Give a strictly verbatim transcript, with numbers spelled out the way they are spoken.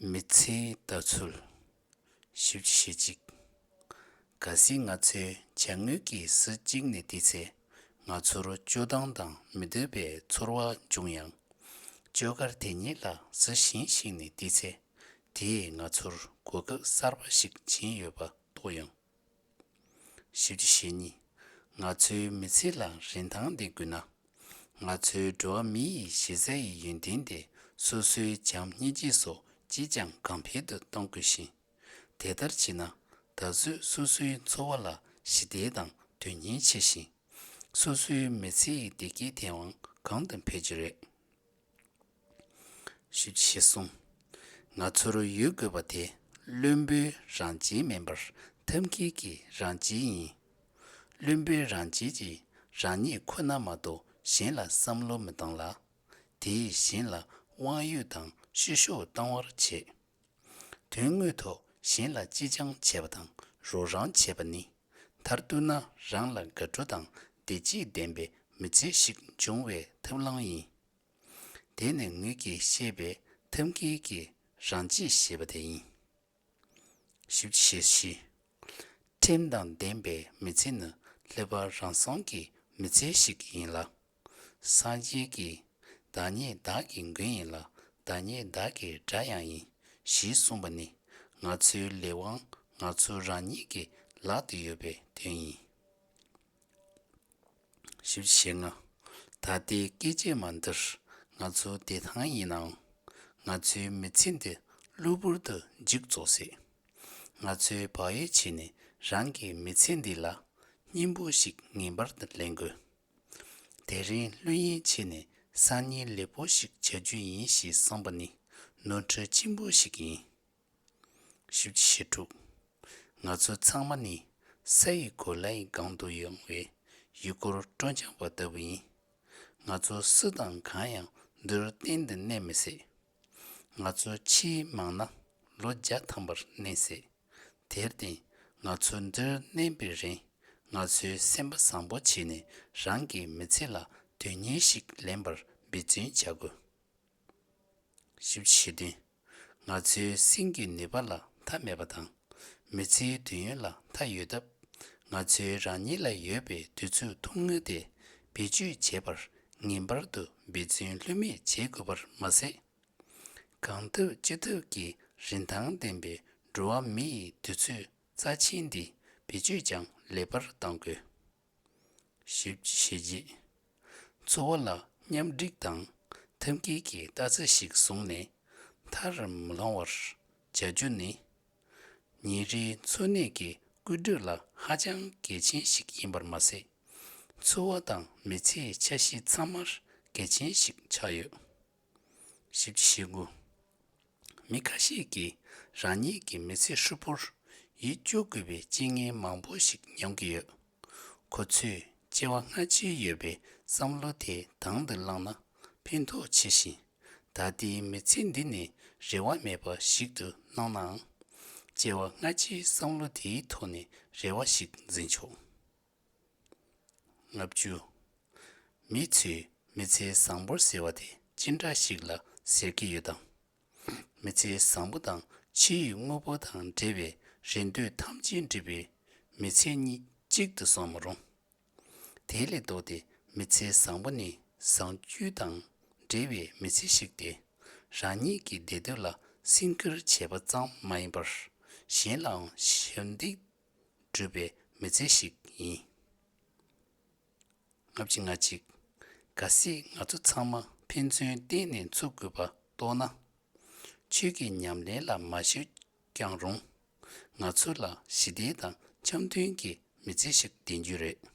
མི་ཚེའི་ལྟ་ཚུལ། བཞི་བཅུ་ཞེ་གཅིག་གལ་སྲིད་ང་ཚོའི་བྱ་དངོས་ཀྱིས་གཟི་བརྗིད་ནས་བསྡད་ཚེ། ང་ཚོར་སྤྱོད་སྟངས་དང་མི་འདོད་པའི་ཚོར་བ་འབྱུང་ཡང་། སྤྱོད་གར་དེ་ཉིད་ལ་གཟི་ཞེན་ཞིག་ནས་བསྡད་ཚེ། དེས་ང་ཚོར་གོ་སྐབས་གསར་པ་ཞིག་བྱིན་ཡོད་པ་རྟོགས་ཡོང་། བཞི་བཅུ་ཞེ་གཉིས། ང་ཚོའི་མི་ཚེ་ལ་རིན་ཐང་ལྡན་དགོས་ན། ང་ཚོའི་འགྲོ་བ་མི་ཡི་གཞི་རྩ་ཡི་ཡོན་ཏན་དེ་སོ་སོའི་བྱམས་སྙིང་རྗེ་སོགས་ཅིས་ཀྱང་གོང་འཕེལ་དུ་གཏོང་དགོས་ཤིང་། དེ་ལྟར་བྱས་ན། ད་གཟོད་སོ་སོའི་འཚོ་བ་ལ་ཞི་བདེ་དང་དོན་སྙིང་ཆེ་ཞིང་། སོ་སོའི་མི་ཚེ་ཡི་བདེ་སྐྱིད་དེའང་གོང་དུ་འཕེལ་རྒྱུ་རེད། བཞི་བཅུ་ཞེ་གསུམ། ང་ཚོར་ཡོད་དགོས་པ་དེ་བླུན་པོའི་རང་བརྗེ་མིན་པར་ཐབས་མཁས་ཀྱི་རང་བརྗེ་ཡིན། བླུན་པོའི་རང་བརྗེ་གྱིས་རང་ཉིད་ཁོ་ན་མ་གཏོགས་གཞན་ལ་བསམ་བློ་མི་བཏང་ལ། དེས་གཞན་ལ་དབང་ཡོད་དང་བཤུ་གཞོག་བཏང་བར་བྱེད། དོན་དངོས་ཐོག་གཞན་ལ་ཅི་ཅང་བྱས་པ་དང་རོགས་རམ་བྱས་པ་ནི། མཐར་གཏུགས་ན་རང་ལ་དགའ་སྤྲོ་དང་བདེ་སྐྱིད་ལྡན་པའི་མི་ཚེ་ཞིག་འབྱུང་བའི་ཐབས་ལམ་ཡིན། དེ་ནི་ངོས་ཀྱིས་བཤད་པའི་ཐབས་མཁས་ཀྱི་རང་བརྗེ་ཞེས་པ་དེ་ཡིན། བཞི་བཅུ་ཞེ་བཞི། ཁྲིམས་དང་ལྡན་པའི་མི་ཚེ་ནི་ལྷག་པར་རང་སྲུང་གི་མི་ཚེ་ཞིག་ཡིན་ལ། སངས་རྒྱས་ཀྱིས་བདག་ཉིད་བདག་གི་མགོན་ཡིན་ལ། བདག་ཉིད་བདག་གི་དགྲ་ཡང་ཡིན་ཞེས་གསུངས་པ་ནི། ང་ཚོའི་ལས་དབང་ང་ཚོ་རང་ཉིད་ཀྱི་ལག་ཏུ་ཡོད་པའི་དོན་ཡིན། བཞི་བཅུ་ཞེ་ལྔ། ད་ལྟའི་སྐད་ཅིག་མ་འདིར་ང་ཚོ་བདེ་ཐང་ཡིན་ནའང་། ང་ཚོའི་མི་ཚེ་འདི་གློ་བུར་དུ་མཇུག་རྫོགས་སྲིད། ང་ཚོས་བག་ཡོད་བྱས་ནས་རང་གི་མི་ཚེ་འདི་ལ་སྙིང་པོ་ཞིག་ངེས་པར་དུ་ལེན་དགོས། དེ་རིང་བླུན་ཡིན་བྱས་ནས་སང་ཉིན་ལེགས་པོ་ཞིག་བྱ་རྒྱུ་ཡིན་ཞེས་བསམ་པ་ནི་ནོར་འཁྲུལ་ཆེན་པོ་ཞིག་ཡིན། བཞི་བཅུ་ཞེ་དྲུག། ང་ཚོ་ཚང་མ་ནི་ས་ཡི་གོ་ལའི་སྒང་དུ་ཡོང་བའི་ཡུལ་སྐོར་སྤྲོ་འཆམ་པ་ལྟ་བུ་ཡིན། ང་ཚོ་སུ་དང་གང་ཡང་འདིར་གཏན་དུ་གནས་མི་སྲིད། ང་ཚོ་ཆེས་མང་ན་ལོ་བརྒྱ་ཐམ་པར་གནས་སྲིད། དེར་བརྟེན་ང་ཚོ་འདིར་གནས་པའི་རིང་ང་ཚོའི་སེམས་པ་བཟང་པོ་བྱས་ནས་རང་གི་མི་ཚེ་ལ་དོན་སྙིང་ཞིག་ལེན་པར་འབད་བརྩོན་བྱ་དགོས། བཞི་བཅུ་ཞེ་བདུན། ང་ཚོའི་སེམས་ཀྱི་ནུས་པ་ལ་མཐའ་མེད་པ་དང་། མི་ཚེའི་དུས་ཡུན་ལ་མཐའ་ཡོད་སྟབས། ང་ཚོའི་རང་ཉིད་ལ་ཡོད་པའི་དུས་ཚོད་ཐུང་ངུ་དེ་བེད་སྤྱོད་བྱེད་པར་ངེས་པར་དུ་འབད་བརྩོན་ལྷོད་མེད་བྱེད་དགོས་པར་མ་ཟད། གང་ཐུབ་ཅི་ཐུབ་ཀྱིས་རིན་ཐང་ལྡན་པའི་འགྲོ་བ་མི་ཡི་དུས་ཚོད་རྩ་ཆེན་འདི་བེད་སྤྱོད་ཀྱང་ལེགས་པར་གཏང་དགོས། བཞི་བཅུ་ཞེ་བརྒྱད། འཚོ་བ་ལ་མཉམ་འགྲིག་དང་ཐབས་མཁས་ཀྱི་རྟགས་མཚན་ཞིག་བཟུང་ནས་མཐར་མི་ལྷུང་བར་བྱ་རྒྱུ་ནི། ཉིན་རེའི་འཚོ་གནས་ཀྱི་བཀོད་སྒྲིག་ལ་ཧ་ཅང་གལ་ཆེན་ཞིག་ཡིན་པར་མ་ཟད། འཚོ་བ་དང་མི་ཚེའི་འཆར་གཞི་ཚང་མར་གལ་ཆེན་ཞིག་ཆགས་ཡོད། བཞི་བཅུ་ཞེ་དགུ། མི་ཁ་ཤས་ཀྱིས་རང་ཉིད་ཀྱི་མི་ཚེ་ཧྲིལ་པོར་ཡིད་སྐྱོ་དགོས་པའི་རྐྱེན་ངན་མང་པོ་ཞིག་མྱོང་གི་ཡོད། ཁོ་ཚོས་སྐྱེ་བ་སྔ་ཕྱི་ཡོད་པའི་བསམ་བློ་དེ་དང་དུ་བླངས་ན་ཕན་ཐོགས་ཆེ་ཞིང་། ད་ལྟའི་མི་ཚེ་འདི་ནི་རེ་བ་མེད་པ་ཞིག་ཏུ་སྣང་ནའང་། སྐྱེ་བ་སྔ་ཕྱིའི་བསམ་བློ་དེའི་ཐོག་ནས་རེ་བ་ཞིག་འཛིན་ཆོག། ལྔ་བཅུ། མི་ཚོས་མི་ཚེ་བཟང་པོར་ཟེར་བ་དེ་ཅི་འདྲ་ཞིག་ལ་ཟེར་གྱི་ཡོད་དམ། མི་ཚེ་བཟང་པོ་དང་ཕྱི་ཡི་དངོས་པོ་དང་འབྲེལ་བའི་རེ་འདོད་ཐམས་ཅད་འགྲུབ་པའི་མི་ཚེ་གཉིས་གཅིག་ཏུ་སོང་མི་རུང་། དེ་ལས་ལྡོག་སྟེ་མི་ཚེ་བཟང་པོ་ནི་བཟང་སྤྱོད་དང་འབྲེལ་བའི་མི་ཚེ་ཞིག་སྟེ། རང་ཉིད་ཀྱི་བདེ་སྡུག་ལ་སེམས་ཁུར་བྱེད་པ་ཙམ་མ་ཡིན་པར། གཞན་ལའང་ཞབས་འདེགས་སྒྲུབ་པའི་མི་ཚེ་ཞིག་ཡིན། ལྔ་བཅུ་ང་གཅིག། གལ་སྲིད་ང་ཚོ་ཚང་མ་ཕན་ཚུན་བརྟེན་ནས་འཚོ་དགོས་པ་རྟོགས་ན། ཆོས་ཀྱི་ཉམས་ལེན་ལ་མ་ཞུགས་ཀྱང་རུང་། ང་ཚོ་ལ་ཞི་བདེ་དང་འཆམ་མཐུན་གྱི་མི་ཚེ་ཞིག་ལྡན་རྒྱུ་རེད།